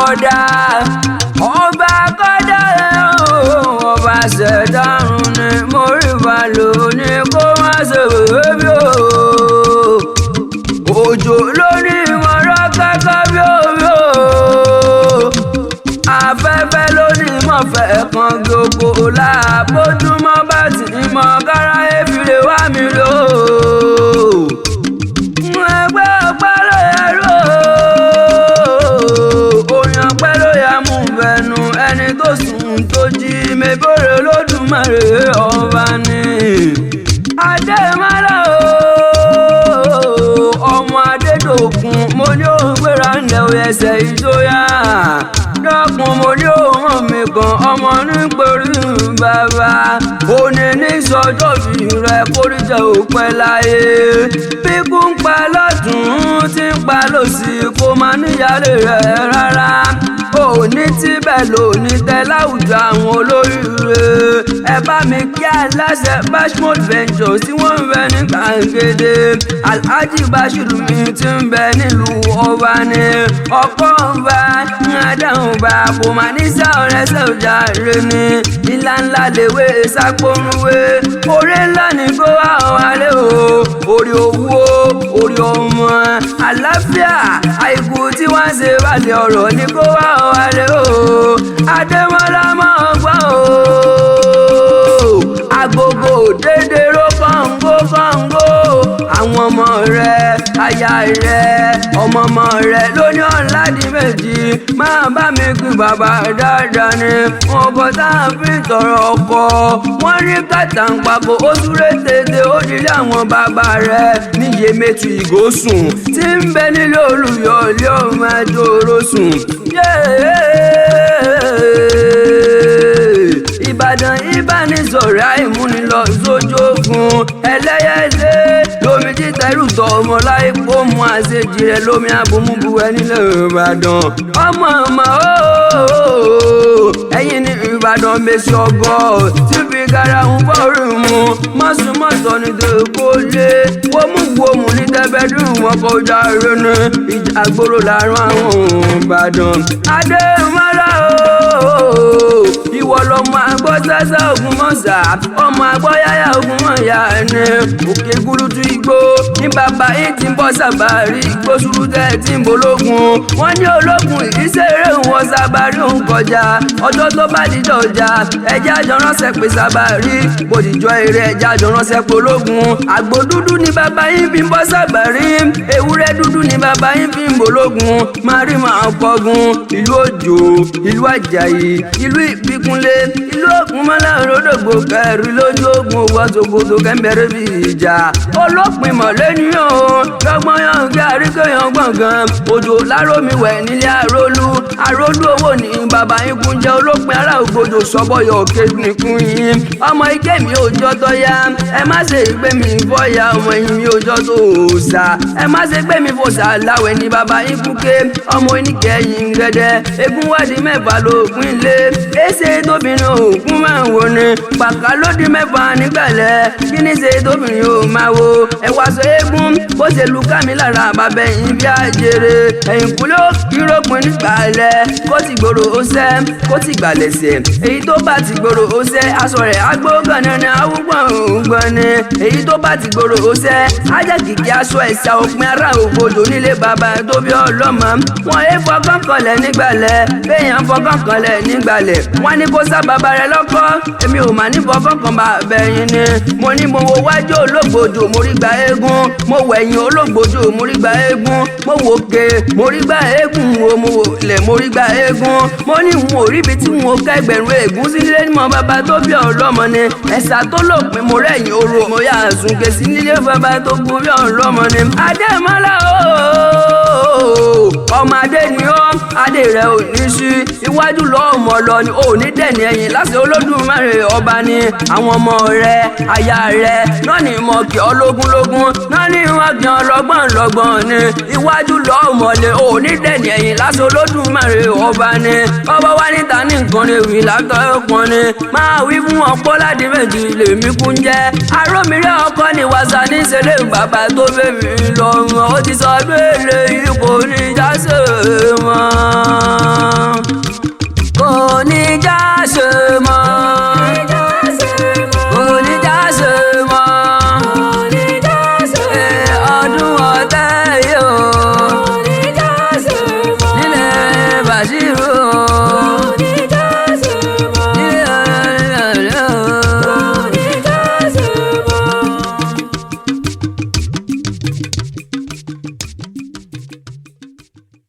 Akọ́dá, ọba akọ́dá, ọba ṣẹ̀dárùn ni mo rí balò ní kó má ṣe wèé bí o. Òjò lóní ìmọ̀ràn kẹ́kẹ́ bí omi o. Afẹ́fẹ́ lóní mọ̀fẹ́ kan gbogbo làbójúmọ́ bá ti mọ kára èfìlè wá mi lò. Ẹgbẹ́ ọpẹ́ ló yẹ ró, orin ọpẹ́ ló yẹ mú bẹnu ẹni tó sùn tó jí mébòrè lódùmarè ọba ni. Adémọ́lá o, ọmọ Adédòkun, mo ní òun gbéra ńlẹ̀ ẹsẹ̀ ìjọyà dọ́kun, mo ní òun mi kan ọmọ nítorí bàbá òní ní sọjọ́ bí rẹ kórìjẹ́ òpẹ́ láyé. Bíkú ń pa lọ́tún tí ń pa lọ́sì, kó máa níyàlé rẹ̀ rárá. Òní tíbẹ̀ lóní tẹ láwùjọ àwọn olóríire. Ẹ bá mi kí aláṣẹ Bashmont Ventures tí wọ́n ń bẹ ní gbàgede, Alhaji Bashiru mi ti ń bẹ nílùú ọba ní ọkọ̀ ọba adáhùn bá kò má ní sá ọ̀rẹ́ sọ̀jà rẹ ní ìlà ńlá lèwe sápónúwé orí ńlá ní kó wá wálé o. Orí owó, orí ọmọ, àlàáfíà, àìkú tí wọ́n ṣe balẹ̀ ọ̀rọ̀ ní kó wá wálé o. Adémọ́lá máa gbọ́ o, agogo dédé ló kọ́ńgó kọ́ńgó. Àwọn ọmọ rẹ, aya rẹ, ọmọ ọmọ rẹ lóní ọ̀làdì méjì máa bá mi pín bàbá dáadáa ni wọn kọ tá a fi tọrọ ọkọ wọn rí kàtà ń papò. Ó súré tètè ó dilé àwọn bàbá rẹ níye mẹ́tù ìgòsùn tí ń bẹ nílé Olùyọ̀lé ọmọ àjòrò sùn. Ìbàdàn ìbánisọ̀rọ̀ àìmúnilọ sójógun ẹlẹ́yẹlé lómi títẹrù tọ ọmọ láìpó mu àṣejì rẹ lómi abòmúbu ẹ nílẹ̀ Ìbàdàn ọmọ ọmọ ooo. Ẹ̀yin ní Ìbàdàn mèsì ọgọ́ tí fi gara ń bọ̀rù mu mọ́sùmọ́sọ ní tèkó lé wómúwómù ní tẹ́fẹ́dùn wọn kọjá ronú ìjà gbòòrò làrún àwọn Ìbàdàn. Adémọ́lá ooo, ìwọ lọmọ àgbọ̀ sẹ́sẹ́ ogun mọ́sà, ọmọ àgbọ̀ yáyà ogun mọ̀yà ẹni òkè gúrútú igbó ní bàbá yìí ti ń bọ́ sábàárì igbó sùúrù tẹ́ ti ń bológun. Wọ́n ní ológun ìṣeré wọn sábàárì òun kọjá. Ọjọ́ tó bá dìjọ́ ọjà, ẹjẹ́ àjọ ránṣẹ́ pé sábàárì bòdìjọ́ eré, ẹjẹ́ àjọ ránṣẹ́ pé ológun. Àgbò dúdú ní bàbá yìí fi ń bọ́ sábàárì, ewúrẹ́ dúdú ní bàbá yìí fi ń bológun. Máa rí máa kọgun ìlú Òjò, ìlú Àjàyí, ìlú Ìbíkúnlé, ìlú Ògúnmọ́lá ròdògbò kẹrin lójú ogun owó ṣòkòtò kẹ́ńbẹ̀rẹ̀ bí ìjà olópin mọ̀lẹ́ni o lọ́gbọ́n yan kí àríkèyàn gbọ̀ngàn òjò lárómi wẹ̀ nílé àrólú. Àrólú owó ní bàbá yín kún jẹ́ olópin ará ògbódò sọ́bọ̀yọ̀ kékun yín. Ọmọ ike mi ò jọ tọ́ya, ẹ má ṣe gbé mi fọ́yà. Ọmọ ẹ̀yìn mi ò jọ tó òòṣà, ẹ má ṣe gbé mi fòṣà láwẹ̀ ní bàbá yín kúké. Ọmọ oníkẹyìn gẹ́dẹ́ egun wádìí mẹ́fà lóògùn ilé èsè tóbìnrin òkun máa ń wò ni pàkà lódì mẹ́fà nígbàlẹ̀. Kí ni ṣe tóbìnrin ò máa wo ẹwà sọ eégún bó ṣe lu kámi lára bàbá ẹ̀yìn bí àjèrè ẹ̀yìn kúló kíròpin nígbàlẹ̀ kó ti gbòòrò ó sẹ́ kó ti gbàlẹ̀sẹ̀. Èyí tó bá ti gbòòrò ó sẹ́, aṣọ rẹ̀ agbógan ni awúgbọ̀n ògbọ̀n ni. Èyí tó bá ti gbòòrò ó sẹ́, ajá kìkì aṣọ ẹ̀sà òpin ará ògbódò nílé bàbá tó bí ọlọ́mọ. Wọn èé fọkàn kanlẹ̀ nígbàlẹ̀, béèyàn fọkàn kanlẹ̀ nígbàlẹ̀, wọn ní kó sá bàbá rẹ̀ lọ́kọ́. Èmi ò mà ní fọkàn kan bàbá ẹ̀yìn ni. Mo ní mo wo wájú ológbòjò, mo rí gba eégún. Mo wẹ̀yìn ológbòjò, mo rí gba eégún. Mo wò ké, mo rí gba eégún o. Mo wò lẹ̀, mo rí gba eégún. Mo ní n ò ríbi tí n ò kẹgbẹ̀rún eégún sílé mọ́ bàbá tó bí ọlọ́mọ ni. Ẹ̀sà tó lòpin, mo rẹ̀yìn oró, mo yà sùn sí nílé bàbá tó kú bí ọlọ́mọ ni. Adémọ́lá ooo, ọmọ adé ni ọ́, adé rẹ̀ ò ní sí iwájú lọ́mọ lọ ni ò ní dẹ̀ni ẹ̀yìn láti Olódùmarè ọba ni. Àwọn ọmọ rẹ̀, aya rẹ̀ náà ní mọ̀ kí ọ lógúnlógún náà ní wọ́n kí ọ lọ́gbọ̀n lọ́gbọ̀n. Ọlọ́gbọ́n ni iwájú lọ́mọlé òní dẹ̀ni ẹ̀yìn lásán Olódùmarè ọba ni. Ọba wa níta ní nǹkan rẹ̀ wí látọ̀ ẹ̀pọ̀n ni. Máa wí fún ọ̀pọ̀ láti méjì lèmi kún jẹ́. Arómìíràn ọkọ ni wàsà ní sẹ́lẹ̀ bàbá tó fẹ́ mi lọ́mọ. Ó ti sọ ọdún èlé yìí kò ní já ṣe mọ́. Kò ní já ṣe mọ́.